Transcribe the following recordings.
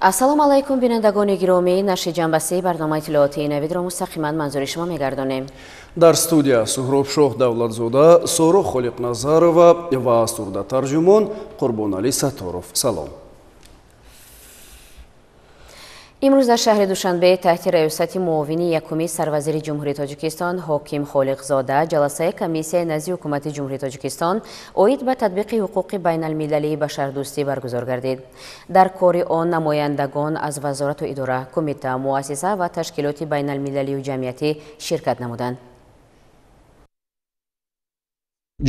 Ассалому алайкум, бинандагони гиромӣ. Нашри ҷанбасии барномаи иттилоотии Навидро мустақиман манзури шумо мегардонем. Дар студия Суҳробшоҳ Давлатзода, Соро Холиқназарова ва сурдатарҷумон Қурбоналӣ Сатторов. Салом. Имрӯз дар шаҳри Душанбе таҳти раёсати муовини якуми сарвазири Ҷумҳурии Тоҷикистон Ҳоким Холиқзода ҷаласаи комиссияи назди ҳукумати Ҷумҳурии Тоҷикистон оид ба татбиқи ҳуқуқи байналмилалии башардӯстӣ баргузор гардид. Дар кори он намояндагон аз вазорату идора, кумита, муассиса ва ташкилоти байналмилалию ҷамъиятӣ ширкат намуданд.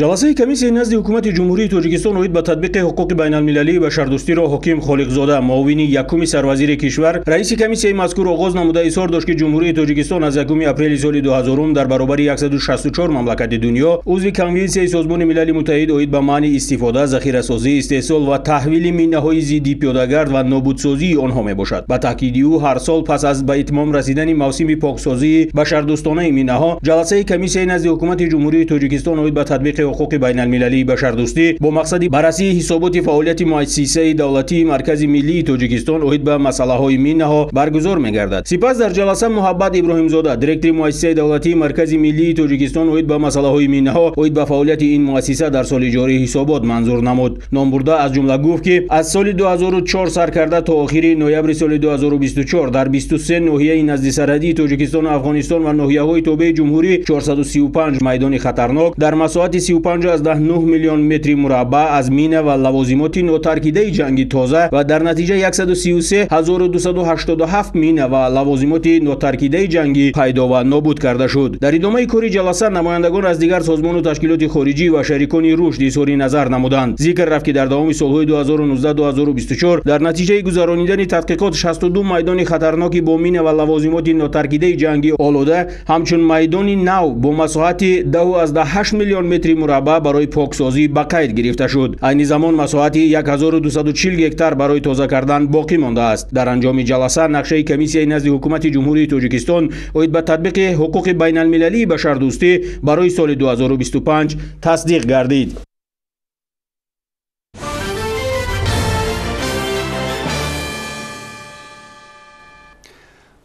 Ҷаласаи комиссияи назди ҳукумати Ҷумҳурии Тоҷикистон оид ба татбиқи ҳуқуқи байналмилалии башардӯстиро Ҳоким Холиқзода, муовини якуми сарвазири кишвар, раиси комиссияи мазкур оғоз намуда изҳор дошт, ки Ҷумҳурии Тоҷикистон аз 1 апрели соли 2000 дар баробари 164 мамлакати дунё узви Конвенсияи Созмони Милали Муттаҳид оид ба манъи истифода, захирасозӣ, истеҳсол ва таҳвили минаҳои зидди пиёдагард ва нобудсозии онҳо мебошад. Ба таъкиди ӯ, ҳар сол пас аз ба итмом расидани мавсими поксозии башардӯстонаи минаҳо, ҷаласаи комиссияи назди ҳукумати Ҷумҳурии Тоҷикистон оид ба татбиқи ҳуқуқи байналмилалии башардӯстӣ бо мақсади баррасии ҳисоботи фаъолияти муассисаи давлатии Маркази миллии Тоҷикистон оид ба масъалаҳои минаҳо баргузор мегардад. Сипас дар ҷаласа Муҳаббат Иброҳимзода, директори муассисаи давлатии Маркази миллии Тоҷикистон оид ба масъалаҳои минаҳо оид ба фаъолияти ин муассиса дар соли ҷорӣ ҳисобот манзур намуд. Номбурда аз ҷумла гуфт, ки аз соли 2004 сар карда то охири ноябри соли 2024 дар 23 ноҳияи наздисарҳадии Тоҷикистону Афғонистон ва ноҳияҳои тобеи ҷумҳурӣ 435 майдони хатарнок дар масоҳати 35,9 миллион метри мураббаъ аз мина ва лавозимоти нотаркидаи ҷанги тоза ва дар натиҷа 133,287 мина ва лавозимоти нотаркидаи ҷангӣ пайдо ва нобуд карда шуд. Дар идомаи кори ҷаласа намояндагон аз дигар созмону ташкилоти хориҷӣ ва шарикони рушд изҳори назар намуданд. Зикр рафт, ки дар давоми солҳои 2019-2024 дар натиҷаи гузаронидани тадқиқот 62 майдони хатарноки бо мина ва лавозимоти нотаркидаи ҷангӣ олода ҳамчун майдони нав бо масоҳати 10,8 миллион метри мураббаъ барои поксозӣ ба қайд гирифта шуд. Айни замон масоҳати 1240 гектар барои тоза кардан боқӣ мондааст. Дар анҷоми ҷаласа нақшаи комиссияи назди ҳукумати Ҷумҳурии Тоҷикистон оид ба татбиқи ҳуқуқи байналмилалии башардӯстӣ барои соли 2025 тасдиқ гардид.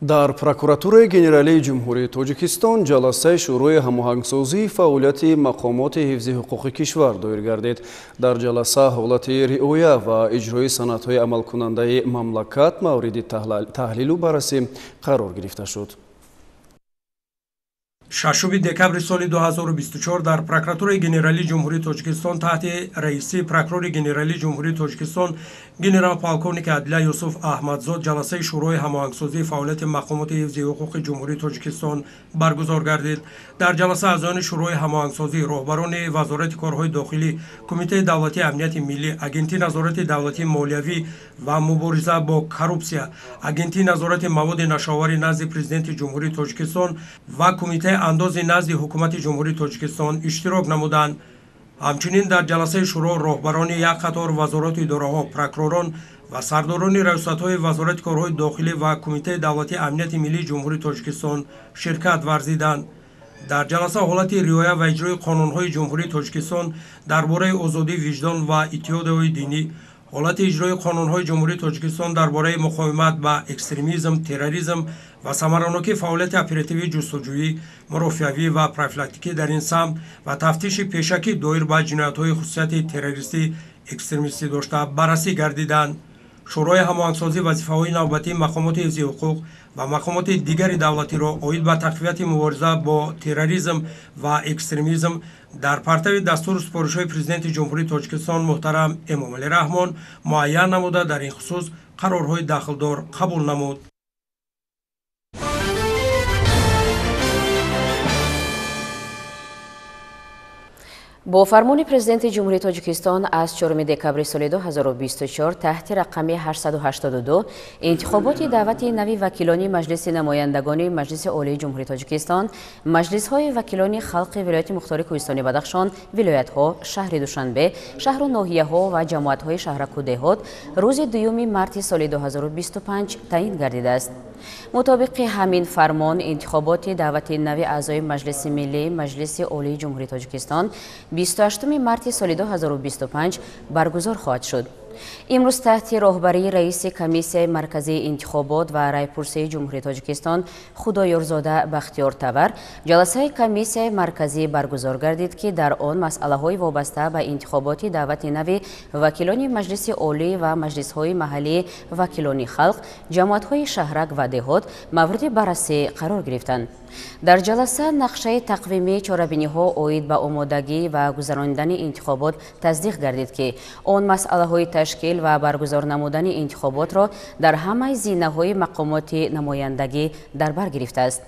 Дар прокуратураи генералии Ҷумҳурии Тоҷикистон ҷаласаи Шӯрои ҳамоҳангсозии фаъолияти мақомоти ҳифзи ҳуқуқи кишвар доир гардид. Дар ҷаласа ҳолати риоя ва иҷрои санадҳои амалкунандаи мамлакат мавриди таҳлилу баррасӣ қарор гирифта шуд. 6 декабри соли 2024 дар прокуратураи генералии Ҷумҳурии Тоҷикистон таҳти раисии прокурори генералии Ҷумҳурии Тоҷикистон генерал-полковники адлия Юсуф Аҳмадзод ҷаласаи Шӯрои ҳамоҳангсозии фаъолияти мақомоти ҳифзи ҳуқуқи Ҷумҳурии Тоҷикистон баргузор гардид. Дар ҷаласа аъзоёни Шӯрои ҳамоҳангсозӣ, роҳбарони Вазорати корҳои дохилӣ, Кумитаи давлатии амнияти миллӣ, Агентии назорати давлатии молиявӣ ва мубориза бо коррупсия, Агентии назорати маводи нашъаовари назди Президенти Ҷумҳурии Тоҷикистон ва Кумитаи андози назди ҳукумати Ҷумҳурии Тоҷикистон иштирок намуданд. Ҳамчунин дар ҷаласаи шӯро роҳбарони як қатор вазорату идораҳо, прокуророн ва сардорони раёсатҳои Вазорати корҳои дохилӣ ва Кумитаи давлатии амнияти миллии Ҷумҳурии Тоҷикистон ширкат варзиданд. Дар ҷаласа ҳолати риоя ва иҷрои қонунҳои Ҷумҳурии Тоҷикистон дар бораи озодии виҷдон ва иттиҳодҳои динӣ, ҳолати иҷрои қонунҳои Ҷумҳурии Тоҷикистон дар бораи муқовимат ба экстремизм, терроризм ва самаранокии фаъолияти оперативии ҷустуҷӯӣ, мурофиавӣ ва профилактикӣ дар ин самт ва тафтиши пешакӣ доир ба ҷиноятҳои хусусияти террористӣ, экстремистӣ дошта баррасӣ гардиданд. Шӯрои ҳамоҳангсозӣ вазифаҳои навбатии мақомоти ҳифзи ҳуқуқ ва мақомоти дигари давлатиро оид ба тақвияти мубориза бо терроризм ва экстремизм дар партави дастуру супоришҳои Президенти Ҷумҳурии Тоҷикистон муҳтарам Эмомалӣ Раҳмон муайян намуда дар ин хусус қарорҳои дахлдор қабул намуд. Бо фармони Президенти Ҷумҳурии Тоҷикистон аз 4 декабри соли 2024 таҳти рақами 882 интихоботи даъвати нави вакилони Маҷлиси намояндагони Маҷлиси Олии Ҷумҳурии Тоҷикистон, маҷлисҳои вакилони халқи вилояти мухтори Кӯҳистони Бадахшон, вилоятҳо, шаҳри Душанбе, шаҳру ноҳияҳо ва ҷамоатҳои шаҳраку деҳот рӯзи 2 марти соли 2025 таъин гардидааст. Мутобиқи ҳамин фармон, интихоботи даъвати нави аъзои Маҷлиси Миллӣ Маҷлиси Олии Ҷумҳурии Тоҷикистон 28 марти соли 2025 баргузор хоҳад шуд. Имрӯз таҳти роҳбарии раиси Комиссияи марказии интихобот ва райпурсии Ҷумҳурии Тоҷикистон Худоёрзода Бахтиёр Тавар ҷаласаи Комиссияи марказӣ баргузор гардид, ки дар он масъалаҳои вобаста ба интихоботи даъвати нави вакилони Маҷлиси Олӣ ва маҷлисҳои маҳаллии вакилони халқ, ҷамоатҳои шаҳрак ва деҳот мавриди баррасӣ қарор гирифтанд. Дар ҷаласа нақшаи тақвимии чорабиниҳо оид ба омодагӣ ва гузаронидани интихобот тасдиқ гардид, ки он масъалаҳои ташкил ва баргузор намудани интихоботро дар ҳамаи зинаҳои мақомоти намояндагӣ дар бар гирифтааст.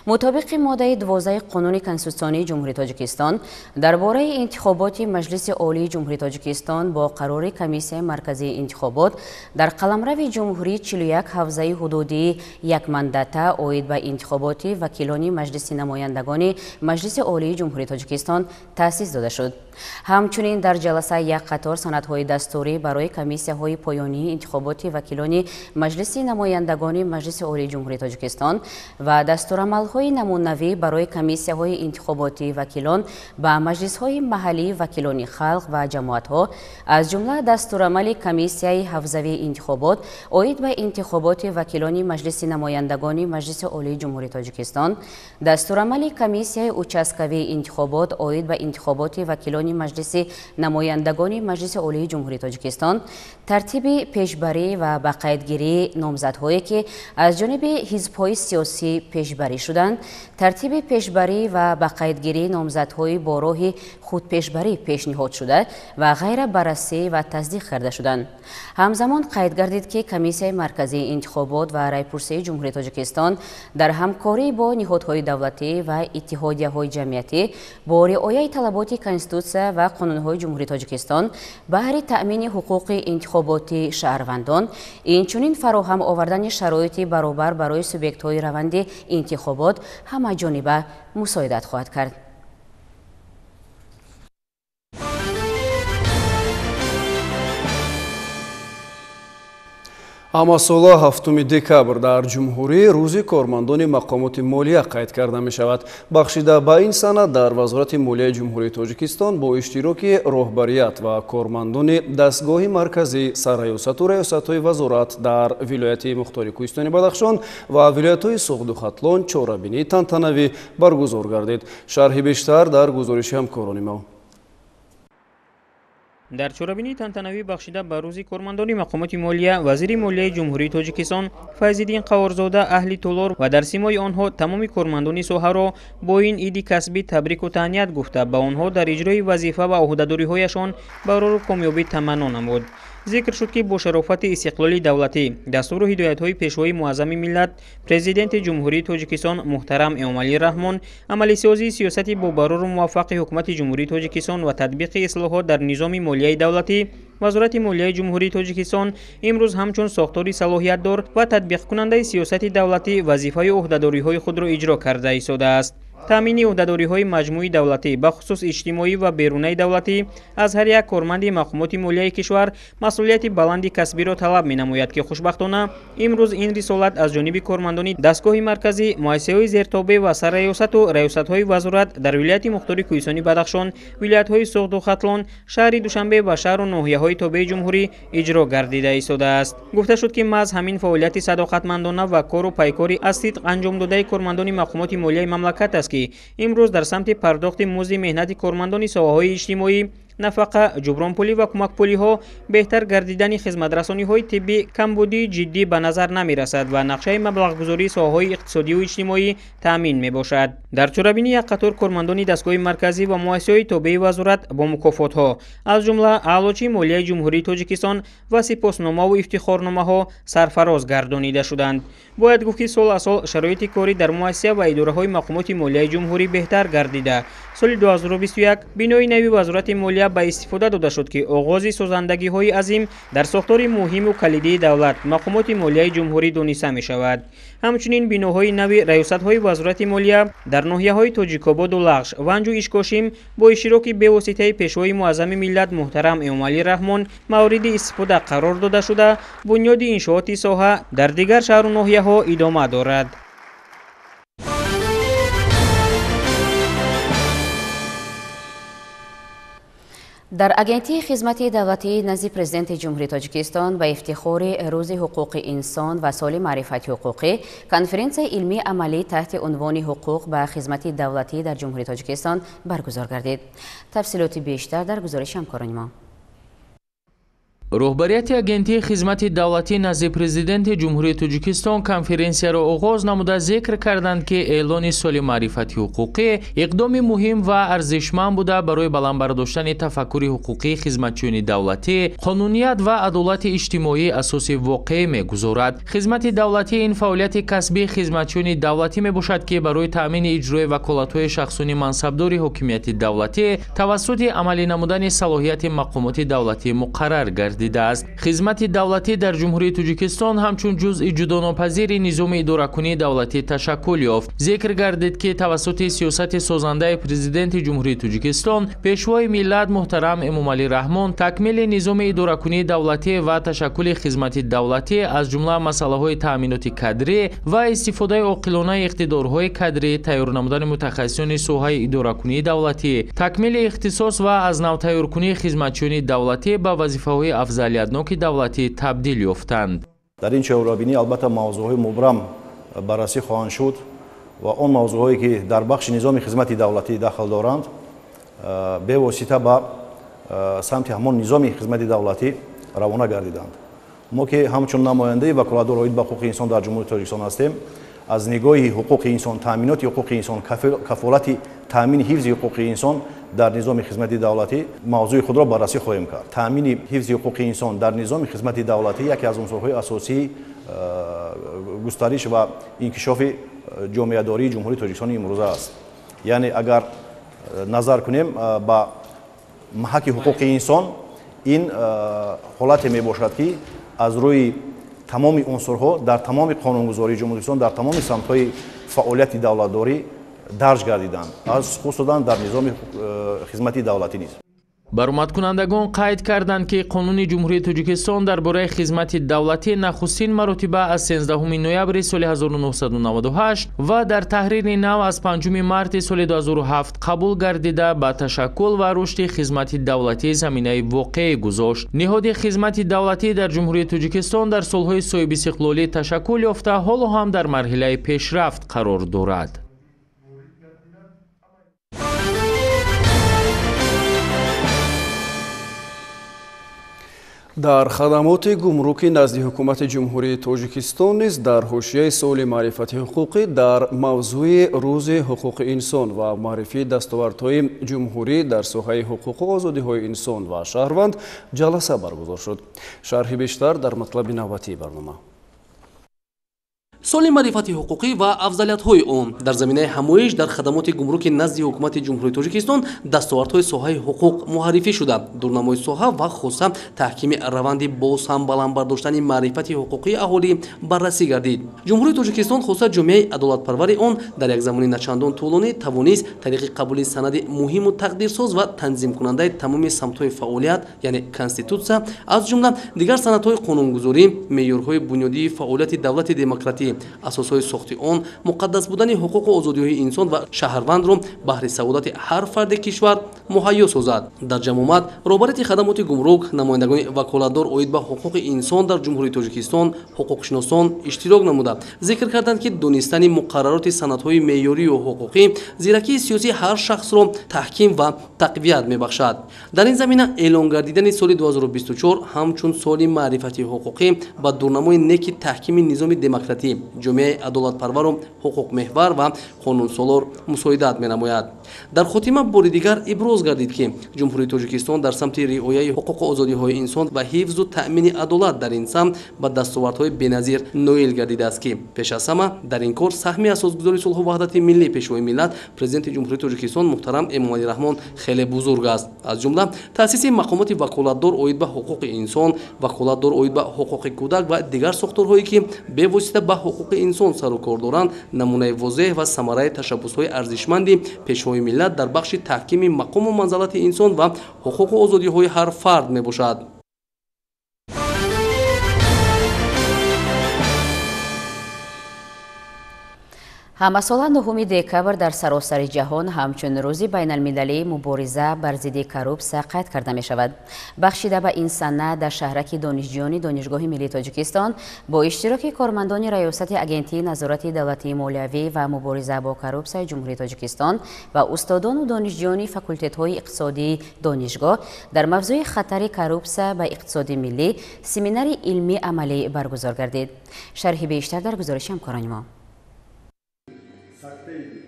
Мутобиқи моддаи 12 Қонуни Конститутсионии Ҷумҳурии Тоҷикистон дар бораи интихоботи Маҷлиси Олии Ҷумҳурии Тоҷикистон бо қарори Комиссияи марказии интихобот дар қаламрави ҷумҳурӣ 41 ҳавзаи ҳудудии якмандата оид ба интихоботи вакилони Маҷлиси намояндагони Маҷлиси Олии Ҷумҳурии Тоҷикистон таъсис дода шуд. Ҳамчунин дар ҷаласа як қатор санадҳои дастурӣ барои комиссияҳои поёнии интихоботи вакилони Маҷлиси намояндагони Маҷлиси Олии Ҷумҳурии Тоҷикистон ва дастурамалҳои намунавӣ барои комиссияҳои интихоботии вакилон ба маҷлисҳои маҳаллии вакилони халқ ва ҷамоатҳо, аз ҷумла дастурамали комиссияи ҳавзавии интихобот оид ба интихоботи вакилони Маҷлиси намояндагони Маҷлиси Олии Ҷумҳурии Тоҷикистон, дастурамали комиссияи участкавии интихобот оид ба интихоботи вакилони Маҷлиси намояндагони Маҷлиси Олии Ҷумҳурии Тоҷикистон, тартиби пешбарӣ ва ба қайдгирии номзадҳое, ки аз ҷониби ҳизбҳои сиёсӣ пешбарӣ шуданд, тартиби пешбарӣ ва ба қайдгирии номзадҳои бо роҳи худпешбарӣ пешниҳод шуда ва ғайра баррасӣ ва тасдиқ карда шуданд. Ҳамзамон қайд гардид, ки Комиссияи марказии интихобот ва райпурсии Ҷумҳурии Тоҷикистон дар ҳамкорӣ бо ниҳодҳои давлатӣ ва иттиҳодияҳои ҷамъиятӣ бо риояи талаботи Конститутсия ва қонунҳои Ҷумҳурии Тоҷикистон баҳри таъмини ҳуқуқи интихоботии шаҳрвандон, инчунин фароҳам овардани шароити баробар барои субъектҳои раванди интихобот ҳамаҷониба мусоидат хоҳад кард. Ҳамасола 7 декабр дар ҷумҳурӣ рӯзи кормандони мақомоти молия қайд карда мешавад. Бахшида ба ин сана дар Вазорати молияи Ҷумҳурии Тоҷикистон бо иштироки роҳбарият ва кормандони дастгоҳи марказӣ, сарраёсату раёсатҳои вазорат дар вилояти Мухтори Кӯҳистони Бадахшон ва вилоятҳои Суғду Хатлон чорабинии тантанавӣ баргузор гардид. Шарҳи бештар дар гузориши ҳамкорони мо. Дар чорабинии тантанавӣ бахшида ба рӯзи кормандони мақомоти молия, вазири молияи Ҷумҳурии Тоҷикистон Файзиддин Қаҳорзода аҳли толор ва дар симои онҳо тамоми кормандони соҳаро бо ин иди касбӣ табрику таҳният гуфта, ба онҳо дар иҷрои вазифа ва ӯҳдадориҳояшон барору комёбӣ таманно намуд. Зикр шуд, ки бо шарофати истиқлоли давлатӣ, дастуру ҳидоятҳои Пешвои муаззами миллат, Президенти Ҷумҳурии Тоҷикистон муҳтарам Эмомалӣ Раҳмон, амалисозии сиёсати бобарору муваффақи Ҳукумати Ҷумҳурии Тоҷикистон ва татбиқи ислоҳот дар низоми молияи давлатӣ, Вазорати молияи Ҷумҳурии Тоҷикистон имрӯз ҳамчун сохтори салоҳиятдор ва татбиқкунандаи сиёсати давлатӣ вазифаю ӯҳдадориҳои худро иҷро карда истодааст. Таъмини ӯҳдадориҳои маҷмӯи давлатӣ, бахусус иҷтимоӣ ва берунаи давлатӣ аз ҳар як корманди мақомоти молияи кишвар масъулияти баланди касбиро талаб менамояд, ки хушбахтона имрӯз ин рисолат аз ҷониби кормандони дастгоҳи марказӣ, муассисаҳои зертобеъ ва сарраёсату раёсатҳои вазорат дар вилояти Мухтори Кӯҳистони Бадахшон, вилоятҳои Суғду Хатлон, шаҳри Душанбе ва шаҳру ноҳияҳои тобеи ҷумҳурӣ иҷро гардида истодааст. Гуфта шуд, ки маҳз ҳамин фаъолияти садоқатмандона ва кору пайкори аз сидқ анҷомдодаи кормандони мақомоти молияи мамлакат аст, ки имрӯз дар самти пардохти музди меҳнати кормандони соҳаҳои иҷтимоӣ, нафақа, ҷубронпулӣ ва кӯмакпулиҳо, беҳтар гардидани хизматрасониҳои тиббӣ камбудии ҷиддӣ ба назар намерасад ва нақшаи маблағгузории соҳаҳои иқтисодию иҷтимоӣ таъмин мебошад. Дар чорабинӣ як қатор кормандони дастгоҳи марказӣ ва муассисаҳои тобеи вазорат бо мукофотҳо, аз ҷумла Аълочии молияи Ҷумҳурии Тоҷикистон ва сипосномаву ифтихорномаҳо сарфароз гардонида шуданд. Бояд гуфт, ки сол аз сол шароити корӣ дар муассиса ва идораҳои мақомоти молияи ҷумҳурӣ беҳтар гардида. Соли 2021 бинои нави Вазорати молия ба истифода дода шуд, ки оғози созандагиҳои азим дар сохтори муҳиму калидии давлат мақомоти молияи ҷумҳурӣ дониста мешавад. Ҳамчунин биноҳои нави раёсатҳои Вазорати молия дар ноҳияҳои Тоҷикободу Лағж, Ванҷу Ишкошим бо иштироки бевоситаи Пешвои муаззами миллат муҳтарам Эмомалӣ Раҳмон мавриди истифода қарор дода шуда, бунёди иншооти соҳа дар дигар шаҳру ноҳияҳо идома дорад. Дар Агентии хизмати давлатии назди Президенти Ҷумҳурии Тоҷикистон ба ифтихори Рӯзи ҳуқуқи инсон ва соли маърифати ҳуқуқӣ конференсияи илмии амалӣ таҳти унвони ҳуқуқ ба хизмати давлатӣ дар Ҷумҳурии Тоҷикистон баргузор гардид. Тафсилоти бештар дар гузориши ҳамкорони мо. Роҳбарияти Агентии хизмати давлатӣ назди Президенти Ҷумҳурии Тоҷикистон конференсияро оғоз намуда зикр карданд, ки эълони соли маърифати ҳуқуқӣ иқдоми муҳим ва арзишманд буда барои баланд бардоштани тафаккури ҳуқуқии хизматчиёни давлатӣ, қонуният ва адолати иҷтимоӣ асоси воқеӣ мегузорад. Хизмати давлатӣ ин фаъолияти касбии хизматчиёни давлатӣ мебошад, ки барои таъмини иҷрои ваколатҳои шахсони мансабдори ҳокимияти давлатӣ тавассути амалӣ намудани салоҳияти мақомоти давлатӣ муқаррар гардид. Хизмати давлатӣ дар Ҷумҳурии Тоҷикистон ҳамчун ҷузъи ҷудонопазири низоми идоракунии давлатӣ ташаккул ёфт. Зикр гардид, ки тавассути сиёсати созандаи Президенти Ҷумҳурии Тоҷикистон, Пешвои миллат муҳтарам Эмомалӣ Раҳмон, такмили низоми идоракунии давлатӣ ва ташаккули хизмати давлатӣ аз ҷумла масъалаҳои таъминоти кадрӣ ва истифодаи оқилонаи иқтидорҳои кадрӣ, тайёр намудани мутахассисони соҳаи идоракунии давлатӣ, такмили ихтисос ва аз нав тайёркунии хизматчиёни давлатӣ ба вазифаҳои афзалиятноки давлатӣ табдил ёфтанд. Дар ин чорабинӣ албатта мавзӯъҳои мубрам баррасӣ хоҳанд шуд ва он мавзӯъҳое ки дар бахши низоми хизмати давлатӣ дахл доранд, бевосита ба самти ҳамон низоми хизмати давлатӣ равона гардиданд. Мо ки ҳамчун намояндаи ваколатдор оид ба ҳуқуқи инсон дар Ҷумҳурии Тоҷикистон ҳастем, аз нигоҳи ҳуқуқи инсон, таъминоти ҳуқуқи инсон, кафолати таъмини ҳифзи ҳуқуқи инсон дар низоми хизмати давлатӣ мавзӯи худро баррасӣ хоҳем кард. Таъмини ҳифзи ҳуқуқи инсон дар низоми хизмати давлатӣ яке аз унсурҳои асосии густариш ва инкишофи ҷомеадории Ҷумҳурии Тоҷикистони имрӯза аст. Яъне агар назар кунем ба маҳаки ҳуқуқи инсон, ин ҳолате мебошад, ки аз рӯи тамоми унсурҳо дар тамоми қонунгузории Ҷумҳурии Тоҷикистон дар тамоми самтҳои фаъолияти давлатдорӣ дарҷ гардиданд, аз хусусан дар низоми хизмати давлатӣ низ. Баромадкунандагон қайд карданд, ки Қонуни Ҷумҳурии Тоҷикистон дар бораи хизмати давлатӣ нахустин маротиба аз 13 ноябри соли 1998 ва дар таҳрири нав аз 5 марти соли 2007 қабул гардида ба ташаккул ва рушди хизмати давлатӣ заминаи воқеӣ гузошт. Ниҳоди хизмати давлатӣ дар Ҷумҳурии Тоҷикистон дар солҳои соҳибистиқлолӣ ташаккул ёфта, ҳоло ҳам дар марҳилаи пешрафт қарор дорад. Дар хадамоти гумруки назди Ҳукумати Ҷумҳурии Тоҷикистон низ дар ҳошияи соли маърифати ҳуқуқӣ дар мавзӯи Рӯзи ҳуқуқи инсон ва маърифии дастовардҳои ҷумҳурӣ дар соҳаи ҳуқуқу озодиҳои инсон ва шаҳрванд ҷаласа баргузор шуд. Шарҳи бештар дар матлаби навбатии барнома. Соли маърифати ҳуқуқӣ ва афзалиятҳои он дар заминаи ҳамоиш дар хадамоти гумруки назди Ҳукумати Ҷумҳурии Тоҷикистон дастовардҳои соҳаи ҳуқуқ муаррифӣ шуда, дурнамои соҳа ва хоса таҳкими раванди боз ҳам баланд бардоштани маърифати ҳуқуқии аҳолӣ баррасӣ гардид. Ҷумҳурии Тоҷикистон хоса ҷомеаи адолатпарвари он дар як замони начандон тӯлонӣ тавонист тариқи қабули санади муҳиму тақдирсоз ва танзимкунандаи тамоми самтҳои фаъолият, яъне Конститутсия, аз ҷумла дигар санадҳои қонунгузорӣ, меъёрҳои бунёдии фаъолияти давлати демократӣ, асосҳои сохти он, муқаддас будани ҳуқуқу озодиҳои инсон ва шаҳрвандро баҳри саодати ҳар фарди кишвар муҳайё созад. Дар ҷамъомад роҳбарияти хадамоти гумрук, намояндагони ваколатдор оид ба ҳуқуқи инсон дар Ҷумҳурии Тоҷикистон, ҳуқуқшиносон иштирок намуда зикр карданд, ки донистани муқаррароти санадҳои меъёрию ҳуқуқӣ зиракии сиёсии ҳар шахсро таҳким ва тақвият мебахшад. Дар ин замина эълон гардидани соли 2024 ҳамчун соли маърифати ҳуқуқӣ ба дурнамои неки таҳкими низоми демократӣ, ҷомеаи адолатпарвару ҳуқуқмеҳвар ва қонунсолор мусоидат менамояд. Дар хотима бори дигар иброз гардид, ки Ҷумҳурии Тоҷикистон дар самти риояи ҳуқуқу озодиҳои инсон ва ҳифзу таъмини адолат дар ин самт ба дастовардҳои беназир ноил гардидааст, ки пеш аз ҳама дар ин кор саҳми асосгузори сулҳу ваҳдати миллӣ, Пешвои миллат, Президенти Ҷумҳурии Тоҷикистон муҳтарам Эмомалӣ Раҳмон хеле бузург аст. Аз ҷумла таъсиси мақомоти ваколатдор оид ба ҳуқуқи инсон, ваколатдор оид ба ҳуқуқи кӯдак ва дигар сохторҳое ки бевосита ба ҳуқуқи инсон сару кор доранд, намунаи возеҳ ва самараи ташаббусҳои арзишманди Пешвои миллат дар бахши таҳкими мақому манзалати инсон ва ҳуқуқу озодиҳои ҳар фард мебошад. Ҳамасола 9 декабр дар саросари ҷаҳон ҳамчун рӯзи байналмилалии мубориза бар зидди коррупсия қайд карда мешавад. Бахшида ба ин сана дар шаҳраки донишҷӯёни Донишгоҳи миллии Тоҷикистон бо иштироки кормандони Раёсати Агентии назорати давлатии молиявӣ ва мубориза бо коррупсияи Ҷумҳурии Тоҷикистон ва устодону донишҷӯёни факултетҳои иқтисодии донишгоҳ дар мавзӯи хатари коррупсия ба иқтисоди миллӣ семинари илмӣ амалӣ баргузор гардид. Шарҳи бештар дар гузориши ҳамкорони мо.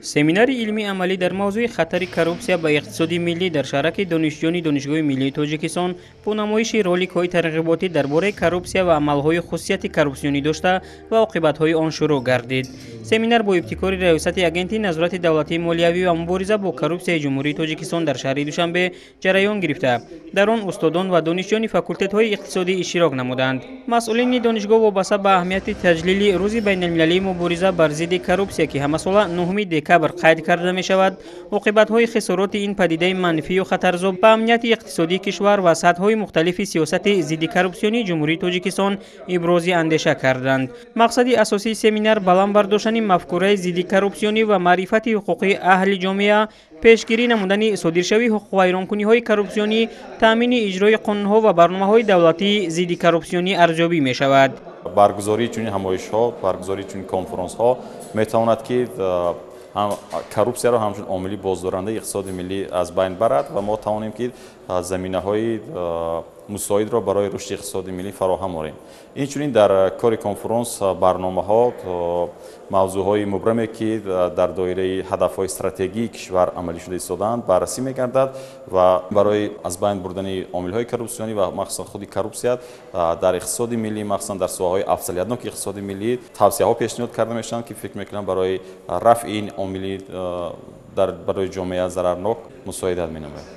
Семинари илмии амалӣ дар мавзӯи хатари коррупсия ба иқтисоди миллӣ дар шаҳраки донишҷӯёни Донишгоҳи миллии Тоҷикистон бо намоиши роликҳои тарғиботӣ дар бораи коррупсия ва амалҳои хусусияти коррупсионӣ дошта ва оқибатҳои он шурӯъ гардид. Семинар бо ибтикори Раёсати Агентии назорати давлатии молиявӣ ва мубориза бо коррупсияи Ҷумҳурии Тоҷикистон дар шаҳри Душанбе ҷараён гирифта. Дар он устодон ва донишҷӯёни факултетҳои иқтисодӣ иштирок намуданд. Масъулини донишгоҳ вобаста ба аҳамияти таҷлили рӯзи байналмилалии мубориза бар зидди коррупсия, ки ҳамасола 9 декабр қайд карда мешавад, оқибатҳои хисороти ин падидаи манфию хатарзо ба амнияти иқтисодии кишвар ва сатҳҳои мухталифи сиёсати зидди коррупсионии Ҷумҳурии Тоҷикистон ибрози андеша карданд. Мақсади асосии семинар баланд бардоштани мафкураи зидди коррупсионӣ ва маърифати ҳуқуқии аҳли ҷомеа, пешгирӣ намудани содиршавии ҳуқуқвайронкуниҳои коррупсионӣ, таъмини иҷрои қонунҳо ва барномаҳои давлатии зидди коррупсионӣ арзёбӣ мешавад. Баргузории чунин ҳамоишҳо, баргузории чунин конференсҳо метавонад, ки коррупсияро ҳамчун омили боздорандаи иқтисоди миллӣ аз байн барад ва мо тавонем, ки заминаҳои мусоидро барои рушди иқтисоди миллӣ фароҳам орем. Инчунин дар кори конференс барномаҳо, мавзӯъҳои мубраме, ки дар доираи ҳадафҳои стратегии кишвар амалӣ шуда истодаанд, баррасӣ мегардад ва барои аз байн бурдани омилҳои коррупсионӣ ва махсусан худи коррупсия дар иқтисоди миллӣ, махсусан дар соҳаҳои афзалиятноки иқтисоди миллӣ тавсияҳо пешниҳод карда мешаванд, ки фикр мекунам барои рафъи ин омили барои ҷомеа зарарнок мусоидат менамояд.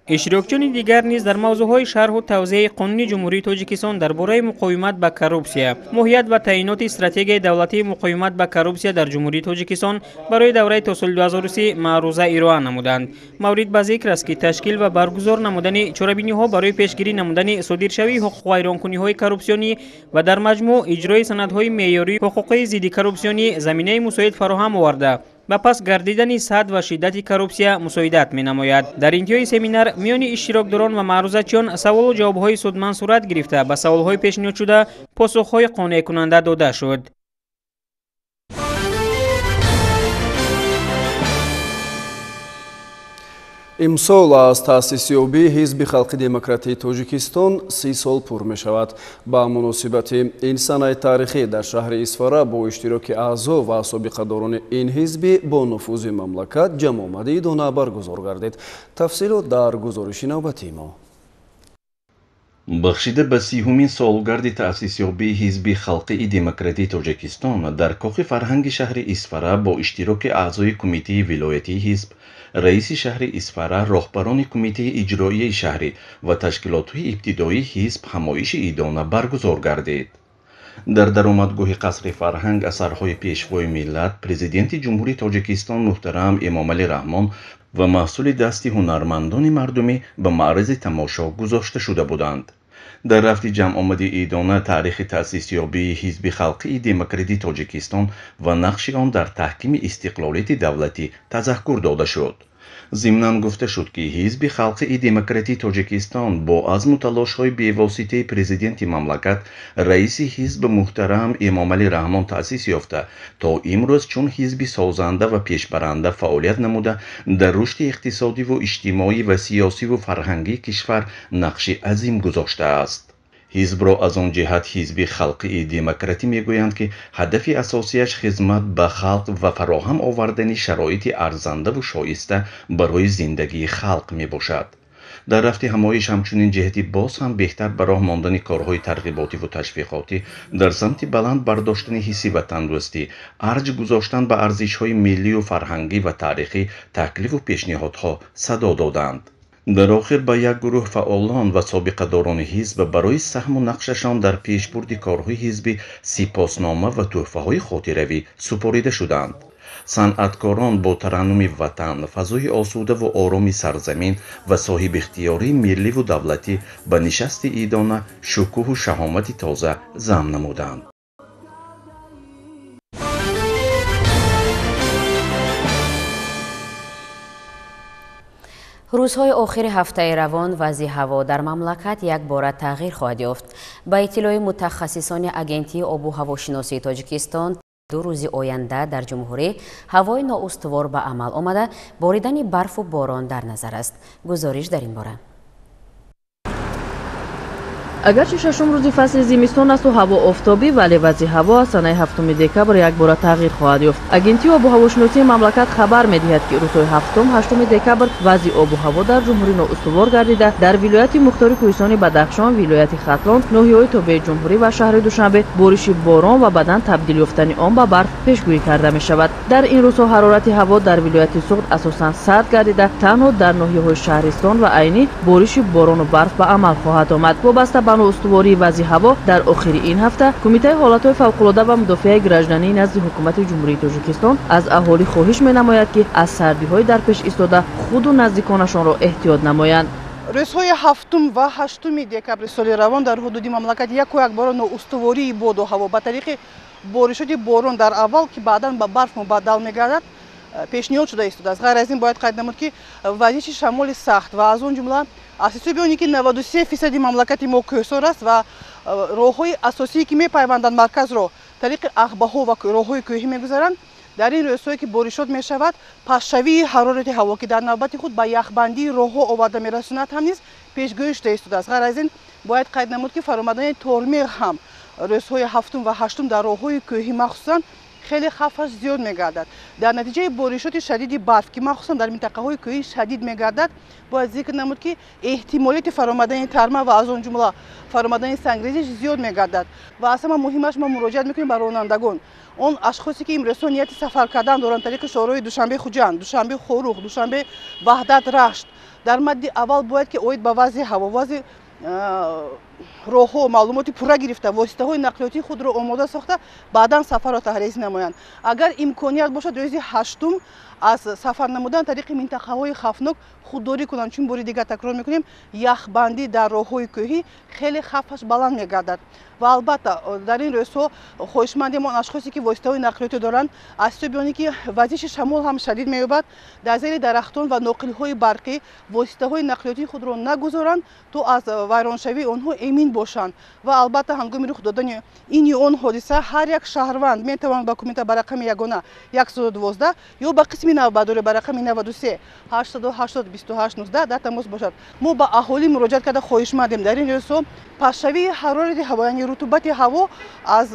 Иштирокчиёни дигар низ дар мавзӯъҳои шарҳу тавзеҳи қонуни Ҷумҳурии Тоҷикистон дар бораи муқовимат ба коррупсия, моҳият ва таъиноти стратегияи давлатии муқовимат ба коррупсия дар Ҷумҳурии Тоҷикистон барои давраи то соли 2030 маъруза ироа намуданд. Маврид ба зикр аст, ки ташкил ва баргузор намудани чорабиниҳо барои пешгирӣ намудани содиршавии ҳуқуқвайронкуниҳои коррупсионӣ ва дар маҷмӯъ иҷрои санадҳои меъёрии ҳуқуқии зидди коррупсионӣ заминаи мусоид фароҳам оварда ба пас гардидани сатҳ ва шиддати коррупсия мусоидат менамояд. Дар интиҳои семинар миёни иштирокдорон ва маърузачиён саволу ҷавобҳои судманд сурат гирифта, ба саволҳои пешниҳодшуда посухҳои қонеъкунанда дода шуд. Имсол аз таъсисёбии Ҳизби халқи демократии Тоҷикистон 30 сол пур мешавад. Ба муносибати ин санаи таърихӣ дар шаҳри Исфара бо иштироки аъзо ва собиқадорони ин ҳизби бо нуфузи мамлакат ҷамъомади идона баргузор гардид. Тафсилот дар гузориши навбатии мо. Бахшида ба 30-умин солгарди таъсисёбии Ҳизби халқии демократии Тоҷикистон дар Коҳи фарҳанги шаҳри Исфара бо иштироки аъзои кумитаи вилоятии ҳизб, раиси шаҳри Исфара, роҳбарони кумитаи иҷроияи шаҳрӣ ва ташкилотҳои ибтидоии ҳизб ҳамоиши идона баргузор гардид. Дар даромадгоҳи қасри фарҳанг асарҳои пешвои миллат, президенти Ҷумҳурии Тоҷикистон муҳтарам Эмомалӣ Раҳмон ва маҳсули дасти ҳунармандони мардумӣ ба маързи тамошо гузошта шуда буданд. Дар рафти ҷамъомади идона таърихи таъсисёбии Ҳизби халқии демократии Тоҷикистон ва нақши он дар таҳкими истиқлолияти давлатӣ тазаккур дода шуд. Зимнан гуфта шуд, ки Ҳизби халқии демократии Тоҷикистон бо азму талошҳои бевоситаи президенти мамлакат, раиси ҳизб муҳтарам Эмомалӣ Раҳмон таъсис ёфта, то имрӯз чун ҳизби созанда ва пешбаранда фаъолият намуда, дар рушди иқтисодиву иҷтимоӣ ва сиёсиву фарҳангии кишвар нақши азим гузоштааст. Ҳизбро аз он ҷиҳат Ҳизби халқии демократӣ мегӯянд, ки ҳадафи асосияш хизмат ба халқ ва фароҳам овардани шароити арзандаву шоиста барои зиндагии халқ мебошад. Дар рафти ҳамоиш ҳамчунин ҷиҳати боз ҳам беҳтар ба роҳ мондани корҳои тарғиботиву ташвиқотӣ дар самти баланд бардоштани ҳисси ватандӯстӣ, арҷ гузоштан ба арзишҳои миллию фарҳангӣ ва таърихӣ таклифу пешниҳодҳо садо доданд. Дар охир ба як гурӯҳ фаъолон ва собиқадорони ҳизб барои саҳму нақшашон дар пешбурди корҳои ҳизбӣ сипоснома ва тӯҳфаҳои хотиравӣ супорида шуданд. Санъаткорон бо тараннуми ватан, фазои осудаву ороми сарзамин ва соҳибихтиёрии милливу давлатӣ ба нишасти идона шукӯҳу шаҳомати тоза зам намуданд. Рӯзҳои охири ҳафтаи равон вазъи ҳаво дар мамлакат якбора тағйир хоҳад ёфт. Ба иттилои мутахассисони Агентии обу ҳавошиносии Тоҷикистон, ду рӯзи оянда дар ҷумҳурӣ ҳавои ноустувор ба амал омада, боридани барфу борон дар назар аст. Гузориш дар ин бора. Агарчи шашум рӯзи фасли зимистон асту ҳаво офтобӣ, вале вазъи ҳаво аз санаи 7 декабр якбора тағйир хоҳад ёфт. Агентии обу ҳавошиносии мамлакат хабар медиҳад, ки рӯзҳои 7-8 декабр вазъи обу ҳаво дар ҷумҳурӣ ноустувор гардида, дар вилояти мухтори кӯҳистони Бадахшон, вилояти Хатлон, ноҳияҳои тобеи ҷумҳурӣ ва шаҳри Душанбе бориши борон ва баъдан табдил ёфтани он ба барф пешгӯӣ карда мешавад. Дар ин рӯзҳо ҳарорати ҳаво дар вилояти Суғд асосан сард гардида, танҳо дар ноҳияҳои шаҳристон ва Айнӣ бориши борону барф ба амал хоҳад омад. Вобаста ба ноустувории вазъи ҳаво дар охири ин ҳафта Кумитаи ҳолатҳои фавқулода ва мудофиаи граждании назди Ҳукумати Ҷумҳурии Тоҷикистон аз аҳолӣ хоҳиш менамояд, ки аз сардиҳои дар пеш истода худу наздиконашонро эҳтиёт намоянд. Рӯзҳои 7 ва 8 декабри соли равон дар ҳудуди мамлакат яку якбора ноустувории боду ҳаво ба тариқи боришоти борон дар аввал, ки баъдан ба барф мубаддал мегардад, пешниҳод шуда истодааст. Ғайр аз ин бояд қайд намуд, ки вазиши шамоли сахт ва аз он ҷумла аз ҳисоби оне ки 93% мамлакати мо кӯҳсор аст ва роҳҳои асосие ки мепайванданд марказро тариқи ағбаҳо ва роҳҳои кӯҳӣ мегузаранд, дар ин рӯзҳое ки боришот мешавад, пастшавии ҳарорати ҳаво, ки дар навбати худ ба яхбандии роҳҳо оварда мерасонад, ҳам низ пешгӯӣ шуда истодааст. Ғайр аз ин бояд қайд намуд, ки фаромадани тормеғ ҳам рӯзҳои 7 ва 8 дар роҳҳои кӯҳӣ махсусан хеле хавфаш зиёд мегардад. Дар натиҷаи боришоти шадиди барф, ки махсусан дар минтақаҳои кӯҳӣ шадид мегардад, бояд зикр намуд, ки эҳтимолияти фаромадани тарма ва аз он ҷумла фаромадани сангрезиш зиёд мегардад. Ва аз ҳама муҳимаш мо муроҷиат мекунем ба ронандагон, он ашхосе ки имрӯзҳо нияти сафар кардан доранд тариқи шоҳроҳи Душанбе Хуҷанд, Душанбе Хоруғ, Душанбе Ваҳдат Рашт, дар мадди аввал бояд ки оид ба вазъи ҳаво, вазъи роҳҳо маълумоти пурра гирифта, воситаҳои нақлиётии худро омода сохта, баъдан сафарро таҳрез намоянд. Агар имконият бошад, рӯзи 8 аз сафар намудан тариқи минтақаҳои хавфнок худдорӣ кунанд, чун бори дигар такрор мекунем, яхбандӣ дар роҳҳои кӯҳӣ хеле хавфаш баланд мегардад. Ва албатта дар ин рӯзҳо хоҳишмандем он ашхосе ки воситаҳои нақлиётӣ доранд, аз ҳисоби оне ки вазиши шамол ҳам шадид меёбад, дар зери дарахтон ва ноқилҳои барқӣ воситаҳои нақлиётии худро нагузоранд, то аз вайроншавии онҳо эмин бошанд. Ва албатта ҳангоми рух додани ин ё он ҳодиса ҳар як шаҳрванд метавонад ба кумита ба рақами ягона 112 ё ба қисми навбатдорӣ ба рақами 93 880 28 19 дар тамос бошад. Мо ба аҳолӣ муроҷиат карда хоҳишмандем дар ин рӯзҳо пастшавии ҳарорати ҳаво, яъне рутубати ҳаво аз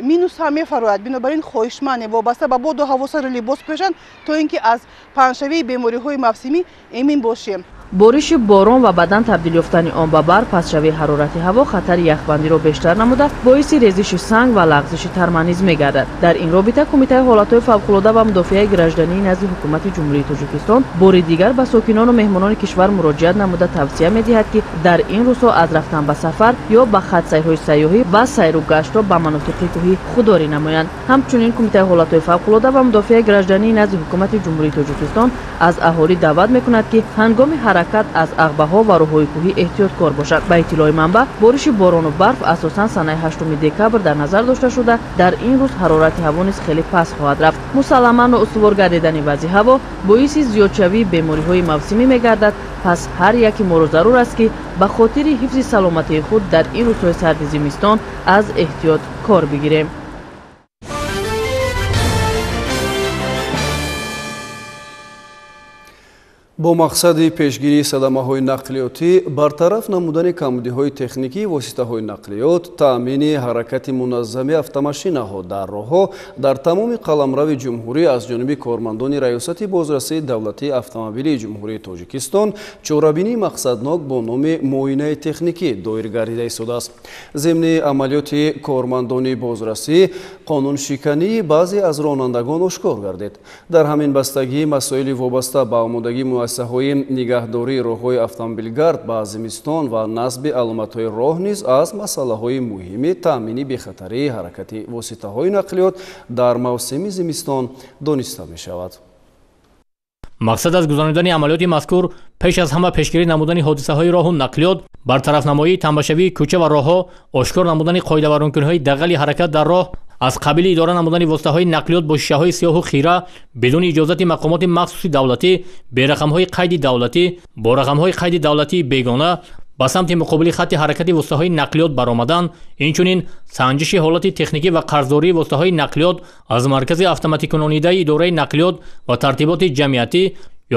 минус ҳам мефарояд. Бинобар ин хоҳишмандем вобаста ба боду ҳаво сари либос пӯшанд, то ин ки аз паҳншавии бемориҳои мавсимӣ эмин бошем. Бориши борон ва баъдан табдил ёфтани он ба барф, пастшавии ҳарорати ҳаво хатари яхбандиро бештар намуда, боиси резиши санг ва лағзиши тарма низ мегардад. Дар ин робита Кумитаи ҳолатҳои фавқулода ва мудофиаи граждании назди Ҳукумати Ҷумҳурии Тоҷикистон бори дигар ба сокинону меҳмонони кишвар муроҷиат намуда тавсия медиҳад, ки дар ин рӯзҳо аз рафтан ба сафар ё ба хатсайрҳои сайёҳӣ ва сайру гаштро ба манотиқи кӯҳӣ худдорӣ намоянд. Ҳамчунин Кумитаи ҳолатҳои фавқулода ва мудофиаи граждании назди Ҳукумати Ҷумҳурии Тоҷикистон аз аҳолӣ даъват мекунад, ки ҳангоми ҳаракат аз ағбаҳо ва роҳҳои кӯҳӣ эҳтиёткор бошад. Ба иттилои манбаъ, бориши борону барф асосан санаи 8 декабр дар назар дошта шуда, дар ин рӯз ҳарорати ҳаво низ хеле паст хоҳад рафт. Мусалламан ноустувор гардидани вазъи ҳаво боиси зиёдшавии бемориҳои мавсимӣ мегардад. Пас ҳар яке моро зарур аст, ки ба хотири ҳифзи саломатии худ дар ин рӯзҳои сарди зимистон аз эҳтиёт кор бигирем. Бо мақсади пешгирии садамаҳои нақлиётӣ, бартараф намудани камбудиҳои техникии воситаҳои нақлиёт, таъмини ҳаракати муназзами автомашинаҳо дар роҳҳо дар тамоми қаламрави ҷумҳурӣ аз ҷониби кормандони Раёсати бозрасии давлатии автомобилии Ҷумҳурии Тоҷикистон чорабинии мақсаднок бо номи муоинаи техникӣ доир гардида истодааст. Зимни амалиёти кормандони бозрасӣ қонуншикании баъзе аз ронандагон ошкор гардид. Дар ҳамин бастагӣ масоили вобаста ба омодагии муассисаҳои нигаҳдории роҳҳои автомобилгард ба зимистон ва насби аломатҳои роҳ низ аз масъалаҳои муҳими таъмини бехатарии ҳаракати воситаҳои нақлиёт дар мавсими зимистон дониста мешавад. Мақсад аз гузаронидани амалиёти мазкур пеш аз ҳама пешгирӣ намудани ҳодисаҳои роҳу нақлиёт, бартарафнамоии тамбашавии кӯча ва роҳҳо, ошкор намудани қоидавайронкуниҳои дағали ҳаракат дар роҳ, аз қабили идора намудани воситаҳои нақлиёт бо шишаҳои сиёҳу хира бидуни иҷозати мақомоти махсуси давлатӣ, бе рақамҳои қайди давлатӣ, бо рақамҳои қайди давлатии бегона ба самти муқобили хатти ҳаракати воситаҳои нақлиёт баромадан, инчунин санҷиши ҳолати техникӣ ва қарздории воситаҳои нақлиёт аз маркази автоматикунонидаи идораи нақлиёт ва тартиботи ҷамъиятӣ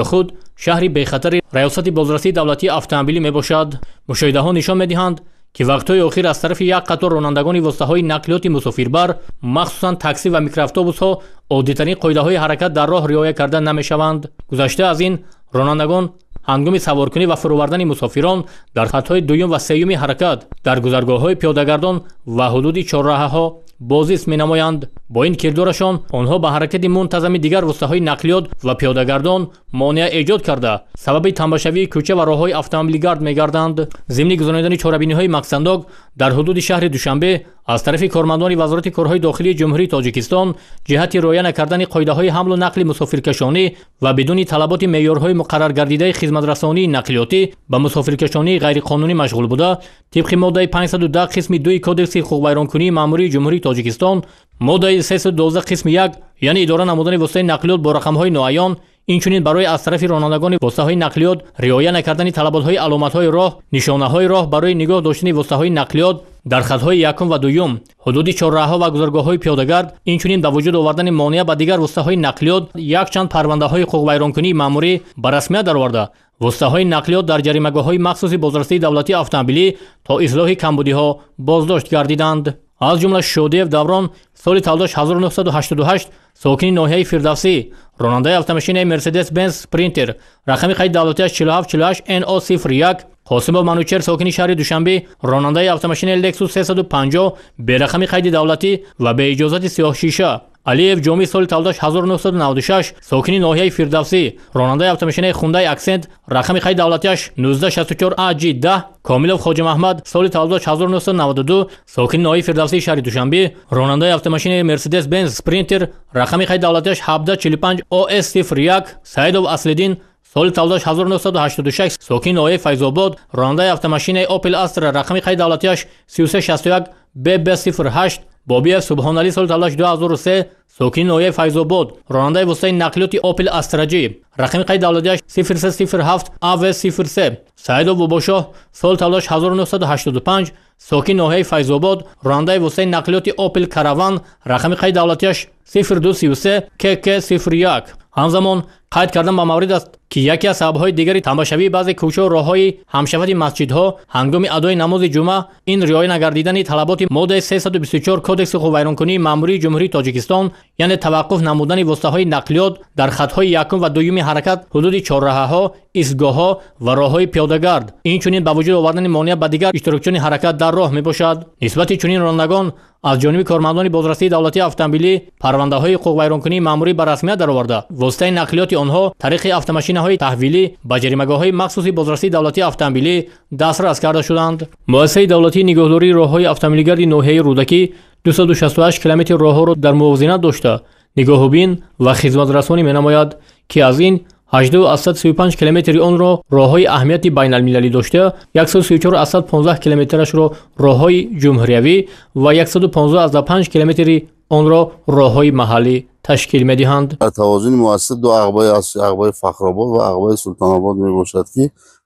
ё худ шаҳри бехатари раёсати бозрасии давлатии автомобилӣ мебошад. Мушоҳидаҳо нишон медиҳанд, ки вақтҳои охир аз тарафи як қатор ронандагони воситаҳои нақлиёти мусофирбар, махсусан таксӣ ва микроавтобусҳо, оддитарин қоидаҳои ҳаракат дар роҳ риоя карда намешаванд. Гузашта аз ин, ронандагон ҳангоми саворкунӣ ва фурӯвардани мусофирон дар хатҳои дуюм ва сеюми ҳаракат, дар гузаргоҳҳои пиёдагардон ва ҳудуди чорраҳаҳо бозист менамоянд. Бо ин кирдорашон онҳо ба ҳаракати мунтазами дигар воситаҳои нақлиёт ва пиёдагардон монеа эҷод карда, сабаби тамбашавии кӯча ва роҳҳои автомобилгард мегарданд. Зимни гузаронидани чорабиниҳои мақсаднок дар ҳудуди шаҳри Душанбе аз тарафи кормандони Вазорати корҳои дохилии Ҷумҳурии Тоҷикистон ҷиҳати риоя накардани қоидаҳои ҳамлу нақли мусофиркашонӣ ва бидуни талаботи меъёрҳои муқарраргардидаи хизматрасонии нақлиётӣ ба мусофиркашонии ғайриқонунӣ машғул буда, тибқи моддаи 510 қисми 2 Кодекси ҳуқуқвайронкунии маъмурии Ҷумҳурии Тоҷикистон, моддаи 312 қисми 1, яъне идора намудани воситаи нақлиёт бо рақамҳои ноаён, инчунин барои аз тарафи ронандагони воситаҳои нақлиёт риоя накардани талаботҳои аломатҳои роҳ, нишонаҳои роҳ барои нигоҳ доштани воситаҳои нақлиёт дар хатҳои якум ва дуюм, ҳудуди чорраҳаҳо ва гузаргоҳҳои пиёдагард, инчунин ба вуҷуд овардани монеа ба дигар воситаҳои нақлиёт якчанд парвандаҳои ҳуқуқвайронкунии маъмурӣ ба расмият дароварда, воситаҳои нақлиёт дар ҷаримагоҳҳои махсуси бозрасии давлатии автомобилӣ то ислоҳи камбудиҳо боздошт гардиданд. Аз ҷумла Шодиев Даврон соли таваллудаш 1988, сокини ноҳияи Фирдавсӣ, ронандаи автомашинаи Мерседес-Бенз Спринтер, рақами қайди давлатиаш 4748 NO 01, Қосимов Манучер, сокини шаҳри Душанбе, ронандаи автомашинаи Lexus 350 бе рақами қайди давлатӣ ва бе иҷозати сиёҳшиша, Алиев Ҷомӣ соли таваллудаш 1996, сокини ноҳияи Фирдавсӣ, ронандаи автомашинаи Хундай Аксент, рақами қайди давлатиаш 1964 AG 10, Комилов Хоҷамаҳмад соли таваллудаш 1992, сокини ноҳияи Фирдавсии шаҳри Душанбе, ронандаи автомашинаи Мерседес-Бенз Спринтер, рақами қайди давлатиаш 1745 OS 01, Саидов Аслиддин соли таваллудаш 1986, сокини ноҳияи Файзобод, ронандаи автомашинаи Opel Astra, рақами қайди давлатиаш 3361 BB 08, Бобиев Субҳоналӣ соли таваллудаш 2003, сокини ноҳияи Файзобод, ронандаи воситаи нақлиёти Opel Astra G, рақами қайди давлатиаш 0307 AV 03, Саидов Бобошоҳ соли таваллудаш 1985, сокини ноҳияи Файзобод, ронандаи воситаи нақлиёти Opel Caravan, рақами қайди давлатиаш 0233 KK 01. Ҳамзамон қайд кардан ба маврид аст, ки яке аз сабабҳои дигари тамбашавии баъзе кӯчаву роҳҳои ҳамшафати масҷидҳо ҳангоми адои намози ҷумъа ин риоя нагардидани талаботи моддаи 324 Кодекси ҳуқуқвайронкунии маъмурии Ҷумҳурии Тоҷикистон, яъне таваққуф намудани воситаҳои нақлиёт дар хатҳои якум ва дуюми ҳаракат, ҳудуди чорраҳаҳо, истгоҳҳо ва роҳҳои пиёдагард, инчунин ба вуҷуд овардани монеа ба дигар иштирокчиёни ҳаракат дар роҳ мебошад. Нисбати чунин ронандагон аз ҷониби кормандони бозрасии давлатии автомобилӣ парвандаҳои ҳуқуқвайронкунии маъмурӣ ба расмият дароварда, воситаи нақлиёти онҳо тариқи автомашинаҳои таҳвилӣ ба ҷаримагоҳҳои махсуси бозрасии давлатии автомобилӣ дастрас карда шуданд. Муассисаи давлатии нигоҳдории роҳҳои автомобилгарди ноҳияи Рӯдакӣ 268 километр роҳҳоро дар мувозинат дошта, нигоҳубин ва хизматрасонӣ менамояд, ки аз ин 18,35 километри онро роҳҳои аҳамияти байналмилалӣ дошта, 134,15 километрашро роҳҳои ҷумҳуриявӣ ва 115,5 километри онро роҳҳои маҳаллӣ ташкил медиҳанд. Дар тавозуни муассиса ду ағбаи асосӣ, ағбаи Фахробод ва ағбаи Султонобод мебошад, ки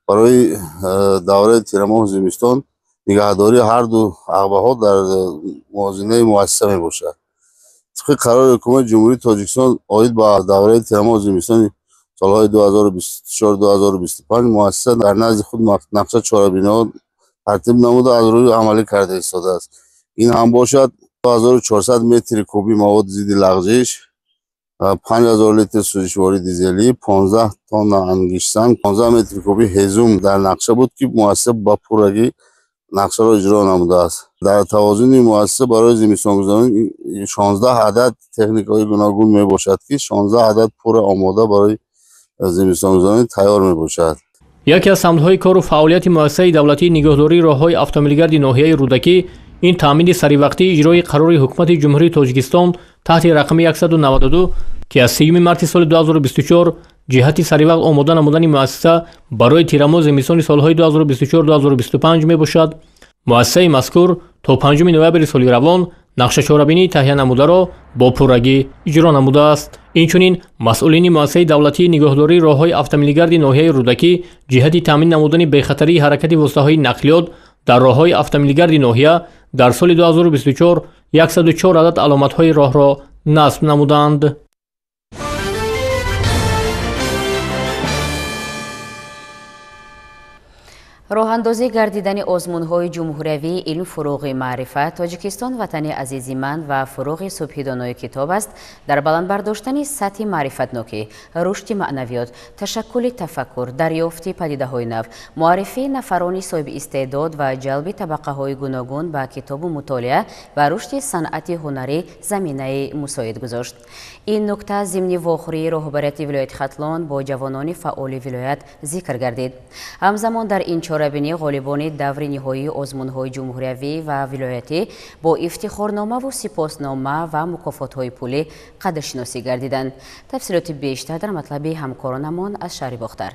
барои давраи тирамоҳу зимистон нигаҳдории ҳар ду ағбаҳо дар мувозинаи муассиса мебошад. Тибқи қарори ҳукумати Ҷумҳурии Тоҷикистон оид ба давраи тирамоҳу зимистони солҳои 2024-2025 муассиса дар назди худ нақша чорабиниҳо тартиб намуда аз рӯи амалӣ карда истодааст. Ин ҳам бошад 2400 метри кубӣ маводи зидди лағзиш, 5000 литр сӯзишвории дизелӣ, 15 тонна ангиштсанг, 15 метри кубӣ ҳезум дар нақша буд, ки муассиса ба пуррагӣ нақшаро иҷро намудааст. Дар тавозуни муассиса барои зимистонгузаронӣ 16 адад техникаҳои гуногун мебошад, ки 16 адад пурра омода барои зимистонгузаронӣ тайёр мебошад. Яке аз самтҳои кору фаъолияти муассисаи давлатии нигоҳдории роҳҳои автомобилгарди ноҳияи Рӯдакӣ ин таъмини саривақтии иҷрои қарори ҳукумати Ҷумҳурии Тоҷикистон таҳти рақами 192, ки аз 3 марти соли 2024 ҷиҳати саривақт омода намудани муассиса барои тирамоҳ зимистони солҳои 2024-2025 мебошад. Муассисаи мазкур то 5 ноябри соли равон нақшачорабинии таҳия намударо бо пуррагӣ иҷро намудааст. Инчунин масъулини муассисаи давлатии нигоҳдории роҳҳои автомобилгарди ноҳияи Рӯдакӣ ҷиҳати таъмин намудани бехатарии ҳаракати воситаҳои нақлиёт дар роҳҳои автомобилгарди ноҳия дар соли 2024 104 адад аломатҳои роҳро насб намуданд. Роҳандозӣ гардидани озмунҳои ҷумҳуриявии илм фуруғи маърифат Тоҷикистон ватани азизи ман ва фуруғи субҳи донои китоб аст дар баланд бардоштани сатҳи маърифатнокӣ, рушди маънавиёт, ташаккули тафаккур, дарёфти падидаҳои нав, муаррифии нафарони соҳиби истеъдод ва ҷалби табақаҳои гуногун ба китобу мутолиа ва рушди санъати ҳунарӣ заминаи мусоид гузошт. Ин нукта зимни вохӯрии роҳбарияти вилояти Хатлон бо ҷавонони фаъоли вилоят зикр гардид. Ҳамзамон дар ин чорабинӣ ғолибони даври ниҳоии озмунҳои ҷумҳуриявӣ ва вилоятӣ бо ифтихорномаву сипоснома ва мукофотҳои пулӣ қадршиносӣ гардиданд. Тафсилоти бештар дар матлаби ҳамкоронамон аз шаҳри Бохтар.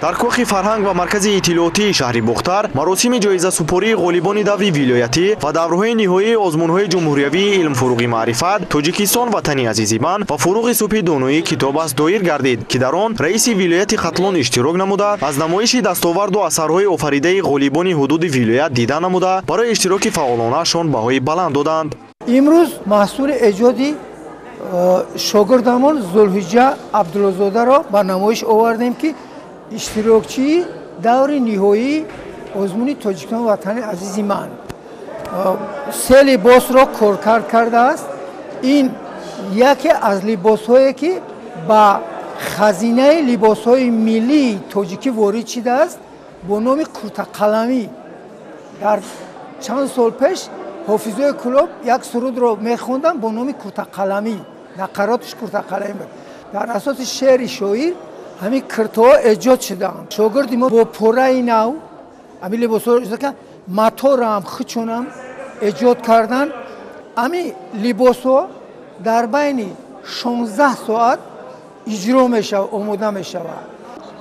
Дар кохи фарҳанг ва маркази иттилоотии шаҳри Бохтар маросими ҷоизасупории ғолибони даври вилоятӣ ва даврҳои ниҳоии озмунҳои ҷумҳуриявии илм фуруғи маърифат Тоҷикистон ватани азизи ман ва фуруғи субҳи доноии китоб аст доир гардид, ки дар он раиси вилояти Хатлон иштирок намуда аз намоиши дастоварду асарҳои офаридаи ғолибони ҳудуди вилоят дида намуда барои иштироки фаъолонаашон баҳои баланд доданд. Имрӯз маҳсули эҷоди шогирдамон Зулҳиҷа Абдуллозодаро ба намоиш овардем, ки иштирокчии даври ниҳоии озмуни Тоҷикистон ватани азизи ман се либосро коркард кардааст. Ин яке аз либосҳое ки ба хазинаи либосҳои миллии тоҷикӣ ворид шудааст бо номи куртақаламӣ. Дар чанд сол пеш ҳофизои Кӯлоб як сурудро мехонданд бо номи куртақаламӣ, нақароташ куртақаламӣ буд. Дар асоси шеъри шоир ҳамин киртоҳо эҷод шудаанд. Шогирди мо бо пораи нав ҳамин либосҳоро эҷод кард, маторам хучонам эҷод карданд. Ҳамин либосҳо дар байни 16 соат иҷро мешавад, омода мешавад.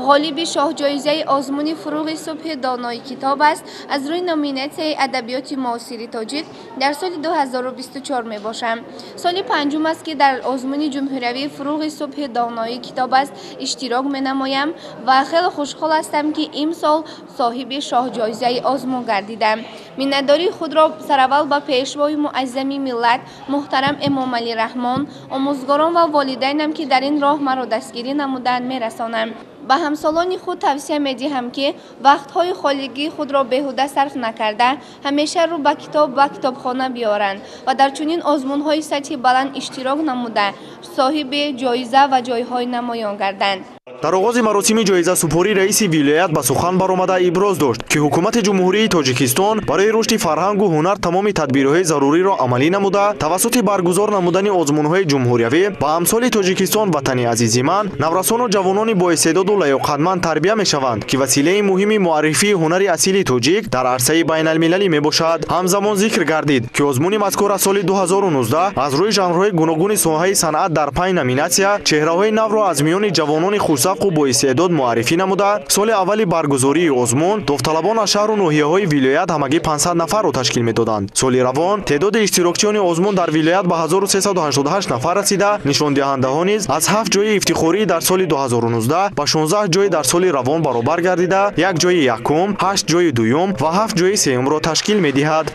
Ғолиби шоҳҷоизаи озмуни фуруғи субҳи донои китоб аст аз рӯи номинатсияи адабиёти муосири тоҷик дар соли 2024 мебошам. Соли панҷум аст, ки дар озмуни ҷумҳуриявии фуруғи субҳи донои китоб аст иштирок менамоям ва хеле хушҳол ҳастам, ки имсол соҳиби шоҳҷоизаи озмун гардидам. Миннатдории худро сараввал ба пешвои муаззами миллат муҳтарам Эмомалӣ Раҳмон, омӯзгорон ва волидайнам, ки дар ин роҳ маро дастгирӣ намуданд, мерасонам. Ба ҳамсолони худ тавсия медиҳам, ки вақтҳои холигии худро беҳуда сарф накарда, ҳамеша рӯ ба китоб ва китобхона биёранд ва дар чунин озмунҳои сатҳи баланд иштирок намуда, соҳиби ҷоиза ва ҷойҳои намоён гарданд. Дар оғози маросими ҷоизасупорӣ раиси вилоят ба сухан баромада иброз дошт, ки ҳукумати Ҷумҳурии Тоҷикистон барои рушди фарҳангу ҳунар тамоми тадбирҳои заруриро амалӣ намуда, тавассути баргузор намудани озмунҳои ҷумҳуриявӣ ба амсоли Тоҷикистон ватани азизи ман наврасону ҷавонони боистеъдоду лаёқатманд тарбия мешаванд, ки василаи муҳими муаррифии ҳунари асили тоҷик дар арсаи байналмилалӣ мебошад. Ҳамзамон зикр гардид, ки озмуни мазкур аз соли 2019 аз рӯи жанрҳои гуногуни соҳаи санъат дар 5 номинатсия чеҳраҳои навро аз миёни ҷавонони хушзавқу боистеъдод муаррифӣ намуда, соли аввали баргузории озмун довталабон аз шаҳру ноҳияҳои вилоят ҳамагӣ 500 нафарро ташкил медоданд. Соли равон теъдоди иштирокчиёни озмун дар вилоят ба 1388 нафар расида, нишондиҳандаҳо низ аз 7 ҷои ифтихорӣ дар соли 2019 ба 16 ҷой дар соли равон баробар гардида, як ҷои якум, 8 ҷои дуюм ва 7 ҷои сеюмро ташкил медиҳад.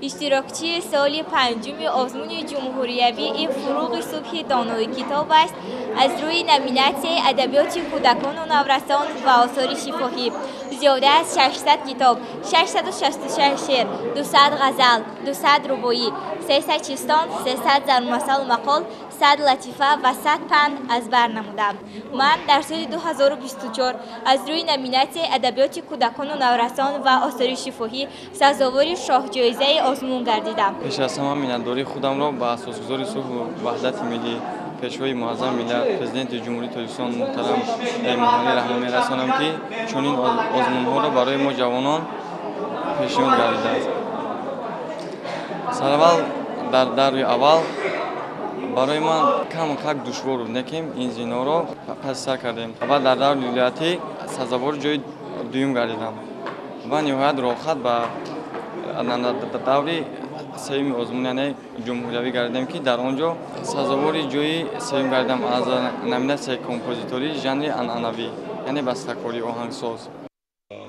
Иштирокчии соли панҷуми озмуни ҷумҳуриявии фуруғи субҳи донои китоб аст аз рӯи номинатсияи адабиёти кӯдакону наврасон ва осори шифоҳӣ. Зиёда аз 600 китоб, 666 шеър, 200 ғазал, 200 рубоӣ, 300 чистон, 300 зарбулмасалу мақол, 100 латифа ва 100 панд аз бар намудам. Ман дар соли 2024 аз рӯи номинатсияи адабиёти кӯдакону наврасон ва осори шифоҳӣ сазовори шоҳҷоизаи озмун гардидам. Пеш аз ҳама миннатдории худамро ба асосгузори сулҳу ваҳдати миллӣ, пешвои муаззами миллат, президенти Ҷумҳурии Тоҷикистон муҳтарам Эмомалӣ Раҳмон мерасонам, ки чунин озмунҳоро барои мо ҷавонон пешниҳод гардидааст. Сараввал дар даври аввал барои ман кам-как душвор буд, лекин ин зиноро паси сар кардем ва дар даври вилоятӣ сазовори ҷои дуюм гардидам ва ниҳоят роҳхат ба даври сеюми озмун, яъне ҷумҳуриявӣ гардидем, ки дар он ҷо сазовори ҷои сеюм гардидам аз номинатсияи композиторӣ жанри анъанавӣ, яъне бастакорӣ, оҳангсоз.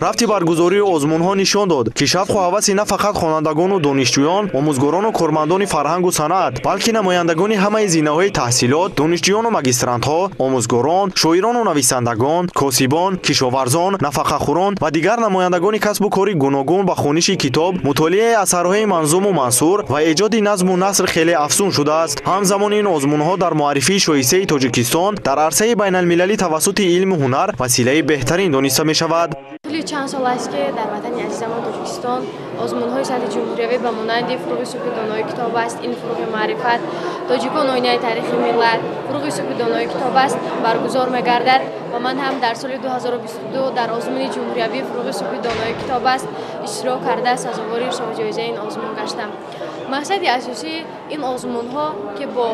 Рафти баргузории озмунҳо нишон дод, ки шавқу ҳаваси на фақат хонандагону донишҷӯён, омӯзгорону кормандони фарҳангу санъат, балки намояндагони ҳамаи зинаҳои таҳсилот, донишҷӯёну магистрантҳо, омӯзгорон, шоирону нависандагон, косибон, кишоварзон, нафақахӯрон ва дигар намояндагони касбу кори гуногун ба хониши китоб, мутолиаи асарҳои манзуму мансур ва эҷоди назму наср хеле афзун шудааст. Ҳамзамон ин озмунҳо дар муаррифии шоистаи Тоҷикистон дар арсаи байналмилалӣ тавассути илму ҳунар василаи беҳтарин дониста мешавад. Тӯли чанд сол аст, ки дар ватани азизамон Тоҷикистон озмунҳои сатҳи ҷумҳуриявӣ ба монанди Фурӯғи субҳи донои китоб аст, ин Фурӯғи маърифат, Тоҷикон оинаи таърихи миллат, Фурӯғи субҳи донои китоб аст баргузор мегардад ва ман ҳам дар соли 2022 дар озмуни ҷумҳуриявии Фурӯғи субҳи донои китоб аст иштирок карда, сазовори шоҳҷоизаи ин озмун гаштам. Мақсади асосии ин озмунҳо, ки бо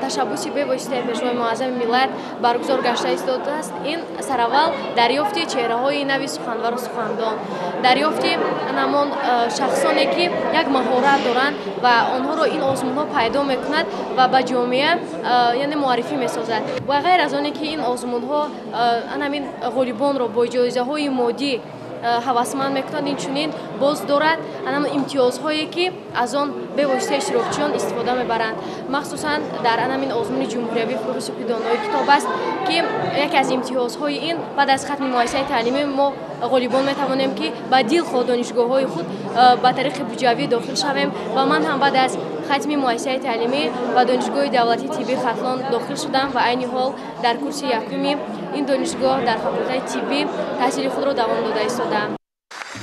ташаббуси бевоситаи Пешвои муаззами миллат баргузор гашта истодааст, ин сараввал дарёфти чеҳраҳои нави суханвару сухандон, дарёфти ҳамон шахсоне, ки як маҳорат доранд ва онҳоро ин озмунҳо пайдо мекунад ва ба ҷомеа яъне муаррифӣ месозад. Ва ғайр аз оне ки ин озмунҳо ҳамин ғолибонро бо ҷоизаҳои моддӣ ҳавасманд мекунад, инчунин боз дорад ҳамон имтиёзҳое, ки аз он бевосита иштирокчиён истифода мебаранд. Махсусан дар ҳамин озмуни ҷумҳуриявии Фурӯғи субҳи донои китоб аст, ки яке аз имтиёзҳои ин баъд аз хатми муассисаи таълимӣ мо ғолибон метавонем, ки ба дилхоҳ донишгоҳҳои худ ба тариқи буҷавӣ дохил шавем ва ман ҳам баъд аз хатми муассисаи таълимӣ ба Донишгоҳи давлатии тиббии Хатлон дохил шудам ва айни ҳол дар курси якуми ин донишгоҳ дар факултаи тиббӣ таҳсили худро давом дода истодаам.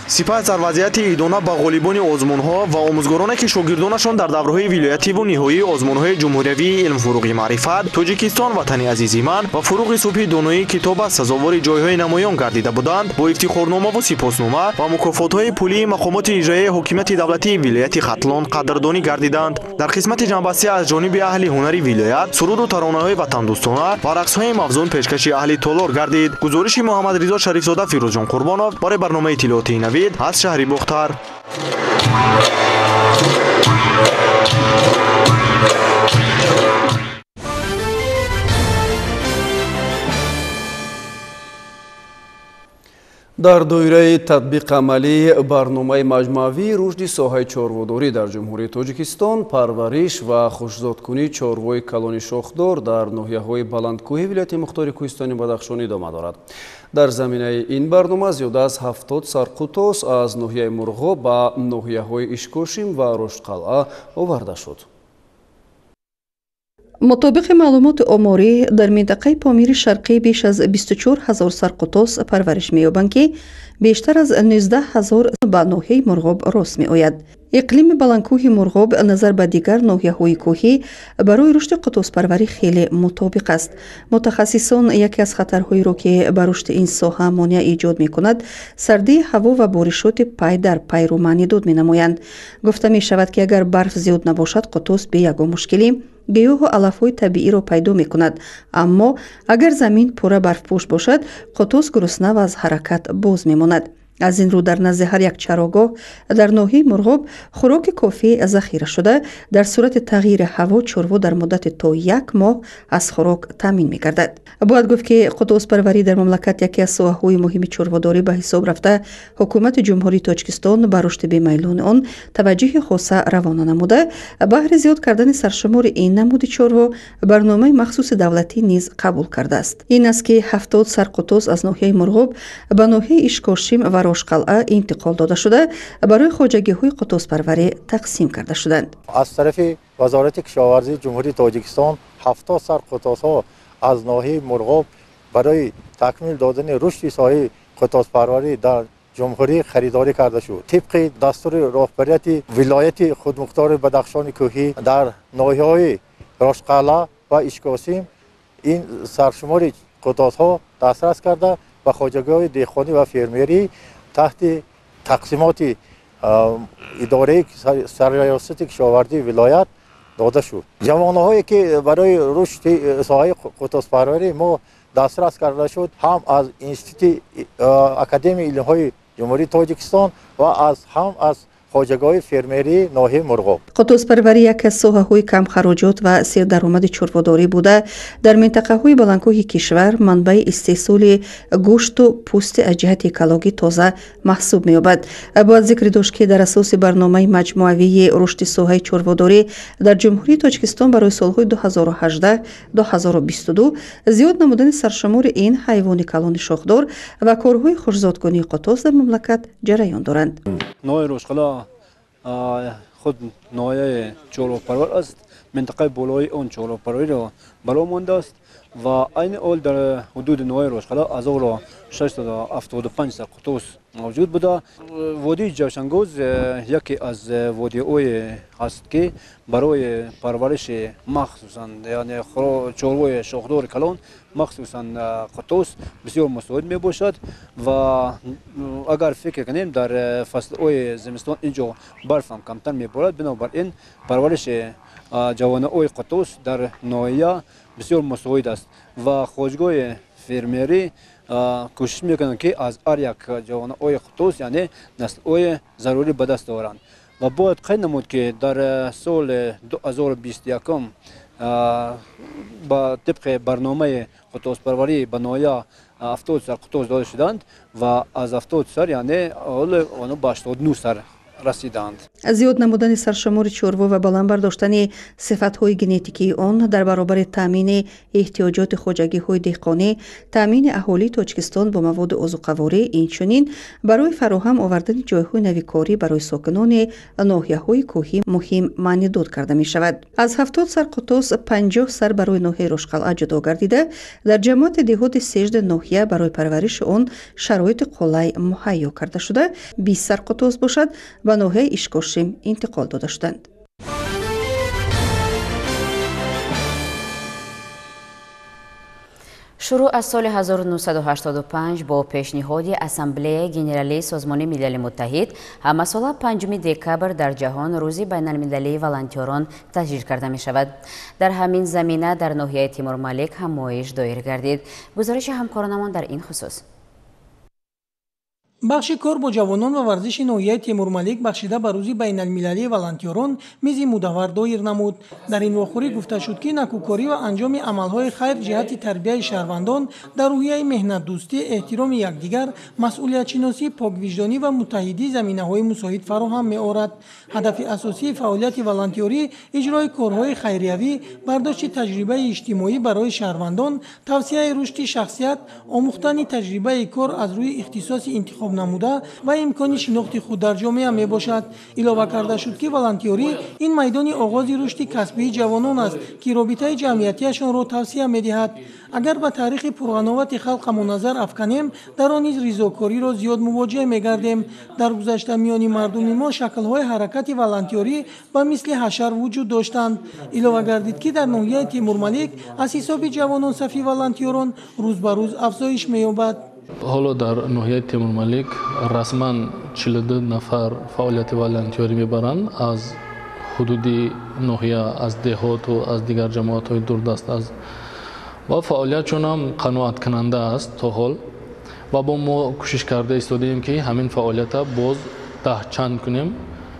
Сипас дар вазъияти идона ба ғолибони озмунҳо ва омӯзгороне, ки шогирдонашон дар давраҳои вилоятиву ниҳоии озмунҳои ҷумҳуриявии илм, фурӯғи маърифат, Тоҷикистон ватани азизи ман ва Фурӯғи субҳи доноии китоб аст сазовори ҷойҳои намоён гардида буданд, бо ифтихорномаву сипоснома ва мукофотҳои пулии мақомоти иҷроияи ҳокимияти давлатии вилояти Хатлон қадрдонӣ гардиданд. Дар қисмати ҷамъбастӣ аз ҷониби аҳли ҳунари вилоят суруду таронаҳои ватандӯстона ва рақсҳои мавзун пешкаши аҳли толор гардид. Гузориши Муҳаммадризо Шарифзода, Фирӯзҷон Қурбонов барои барномаи иттилоотии Навид аз шаҳри Бохтар. Дар доираи татбиқи амалии барномаи маҷмӯавии рушди соҳаи чорводорӣ дар Ҷумҳурии Тоҷикистон, парвариш ва хушзодкунии чорвои калони шохдор дар ноҳияҳои баландкӯҳи вилояти мухтори Кӯҳистони Бадахшон идома дорад. Дар заминаи ин барнома зиёда аз 70 сарқутос аз ноҳияи Мурғоб ба ноҳияҳои Ишкошим ва Роштқалъа оварда шуд. Мутобиқи маълумоти оморӣ, дар минтақаи Помири Шарқӣ беш аз 24 ҳазор сарқутос парвариш меёбанд, ки бештар аз 19 ҳазор ба ноҳияи Мурғоб рост меояд. Иқлими баландкӯҳи Мурғоб назар ба дигар ноҳияҳои кӯҳӣ барои рушди қутоспарварӣ хеле мутобиқ аст. Мутахассисон яке аз хатарҳоеро, ки ба рушди ин соҳа монеа эҷод мекунад, сардии ҳаво ва боришоти пай дар пайру маънидод менамоянд. Гуфта мешавад, ки агар барф зиёд набошад, қутос бе ягон мушкилӣ гиёҳу алафҳои табииро пайдо мекунад, аммо агар замин пурра барфпӯш бошад, қутос гурусна ва аз ҳаракат боз мемонад. Аз ин рӯ дар назди ҳар як чарогоҳ дар ноҳияи Мурғоб хӯроки кофӣ захира шуда, дар сурати тағйири ҳаво чорво дар муддати то як моҳ аз хӯрок таъмин мегардад. Бояд гуфт, ки қутоспарварӣ дар мамлакат яке аз соҳаҳои муҳими чорводорӣ ба ҳисоб рафта, ҳукумати Ҷумҳурии Тоҷикистон ба рушди бемайлони он таваҷҷӯҳи хоса равона намуда, баҳри зиёд кардани саршумори ин намуди чорво барномаи махсуси давлатӣ низ қабул кардааст. Ин аст, ки 70 сарқутос аз ноҳияи Мурғоб ба ноҳияи Ишкошим ва Рошқалъа интиқол дода шуда, барои хоҷагиҳои қутоспарварӣ тақсим карда шуданд. Аз тарафи Вазорати кишоварзии Ҷумҳурии Тоҷикистон 70 сар қутосҳо аз ноҳияи Мурғоб барои такмил додани рушди соҳаи қутоспарварӣ дар ҷумҳурӣ харидорӣ карда шуд. Тибқи дастури роҳбарияти вилояти худмухтори Бадахшони кӯҳӣ дар ноҳияҳои Рошқалъа ва Ишкосим ин саршумори қутосҳо дастрас карда ба хоҷагиҳои деҳқонӣ ва фермерӣ таҳти тақсимоти идораи сарриёсати кишоварзии вилоят дода шуд. Ҷавонаҳое, ки барои рушди соҳаи қутоспарварӣ мо дастрас карда шуд, ҳам аз Институти Академияи илмҳои Ҷумҳурии Тоҷикистон ва ҳам аз хоҷагиҳои фермерии ноҳияи Мурғоб. Қутозпарварӣ яке аз соҳаҳои камхароҷот ва сердаромади чорводорӣ буда, дар минтақаҳои баландкӯҳи кишвар манбаи истеҳсоли гӯшту пӯсти аз ҷиҳати экологӣ тоза маҳсуб меёбад. Бояд зикр дошт, ки дар асоси барномаи маҷмӯавии рушди соҳаи чорводорӣ дар Ҷумҳурии Тоҷикистон барои солҳои 2018-2022 зиёд намудани саршумори ин ҳайвони калони шохдор ва корҳои хушзодкунии қутоз дар мамлакат ҷараён доранд. Ноҳияи Рошқалъа худ ноҳияи чорвопарвар аст. Минтақаи болои он чорвопарвариро баро мондааст ва айни ҳол дар ҳудуди ноҳияи Рошқалъа 1675 сар қутоз мавҷуд буда. Водии Ҷавшангоз яке аз водиҳое ҳаст, ки барои парвариши махсусан яъне чорвои шохдори калон, махсусан қутоз бисёр мусоид мебошад ва агар фикр кунем, дар фаслҳои зимистон инҷо барф ҳам камтар меборад. Бинобар ин парвариши ҷавонаҳои қутоз дар ноҳия бисёр мусоид аст ва хоҷгоҳи фермерӣ кӯшиш мекунанд, ки аз ҳар як ҷавонаҳои қутоз яъне наслҳои зарурӣ ба даст оваранд. Ва бояд қайд намуд, ки дар соли 2021 ба тибқи барномаи қутозпарварӣ ба ноҳия 70 сар қутоз дода шуданд ва аз 70 сар яъне ҳоло онҳо ба 89 сар расиданд. Зиёд намудани саршумори чорво ва баланд бардоштани сифатҳои генетикии он дар баробари таъмини эҳтиёҷоти хоҷагиҳои деҳқонӣ, таъмини аҳолии Тоҷикистон бо маводи озуқаворӣ, инчунин барои фароҳам овардани ҷойҳои нави корӣ барои сокинони ноҳияҳои кӯҳӣ муҳим маънидод карда мешавад. Аз 70 сар қутоз 50 сар барои ноҳияи Рошқалъа ҷудо гардида, дар ҷамоати деҳоти сежда ноҳия барои парвариши он шароити қулай муҳайё карда шуда, 20 сар қутоз бошад ба ноҳияи Ишкошим интиқол дода шуданд. Шурӯъ аз соли 1985 бо пешниҳоди Ассамблеяи Генералии Созмони Милали Муттаҳид ҳамасола 5 декабр дар ҷаҳон Рӯзи байналмилалии волонтёрон таҷлил карда мешавад. Дар ҳамин замина дар ноҳияи Тимурмалик ҳамоиш доир гардид. Гузориши ҳамкоронамон дар ин хусус. Бахши кор бо ҷавонон ва варзиши ноҳияи Темурмалик бахшида ба Рӯзи байналмилалии волонтёрон мизи мудаввар доир намуд. Дар ин вохӯрӣ гуфта шуд, ки накӯкорӣ ва анҷоми амалҳои хайр ҷиҳати тарбияи шаҳрвандон дар рӯҳияи меҳнатдӯстӣ, эҳтироми якдигар, масъулиятшиносӣ, поквиҷдонӣ ва муттаҳидӣ заминаҳои мусоид фароҳам меорад. Ҳадафи асосии фаъолияти волонтёрӣ иҷрои корҳои хайриявӣ, бардошти таҷрибаи иҷтимоӣ барои шаҳрвандон, тавсияи рушди шахсият, омӯхтани таҷрибаи кор аз рӯи ихтисоси интихоб намуда ва имкони шинохти худ дар ҷомеа мебошад. Илова карда шуд, ки волонтёрӣ ин майдони оғози рушди касбии ҷавонон аст, ки робитаи ҷамъиятияшонро тавсия медиҳад. Агар ба таърихи пурғановати халқамон назар афканем, дар он низ ризокориро зиёд мувоҷиҳ мегардем. Дар гузашта миёни мардуми мо шаклҳои ҳаракати волонтёрӣ ба мисли ҳашар вуҷуд доштанд. Илова гардид, ки дар ноҳияи Темурмалик аз ҳисоби ҷавонон сафи волонтёрон рӯз ба рӯз афзоиш меёбад. Ҳоло дар ноҳияи Темурмалик расман 42 нафар фаъолияти волонтёрӣ мебаранд аз ҳудуди ноҳия, аз деҳоту аз дигар ҷамоатҳои дурдаст аз ва фаъолиятшон ҳам қаноаткунанда аст то ҳол. Ва бо мо кӯшиш карда истодаем, ки ҳамин фаъолията боз даҳчанд кунем,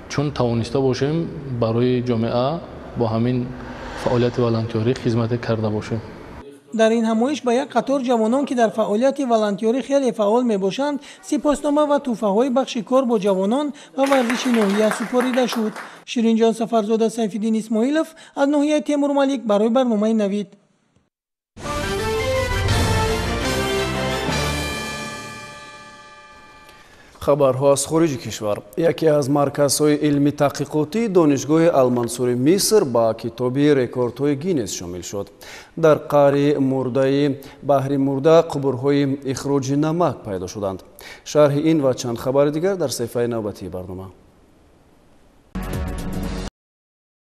чун тавониста бошем барои ҷомеа бо ҳамин фаъолияти волонтёрӣ хизмате карда бошем. Дар ин ҳамоиш ба як қатор ҷавонон, ки дар фаъолияти волонтёрӣ хеле фаъол мебошанд, сипоснома ва тӯҳфаҳои бахши кор бо ҷавонон ва варзиши ноҳия супорида шуд. Ширинҷон Сафарзода, Сайфиддин Исмоилов аз ноҳияи Темурмалик барои барномаи Навид. Хабарҳо аз хориҷи кишвар. Яке аз марказҳои илми таҳқиқотии Донишгоҳи Алмансури Миср ба китоби рекордҳои Гиннес шомил шуд. Дар қаъри мурдаи баҳри мурда қубурҳои ихроҷи намак пайдо шуданд. Шарҳи ин ва чанд хабари дигар дар саҳифаи навбатии барнома.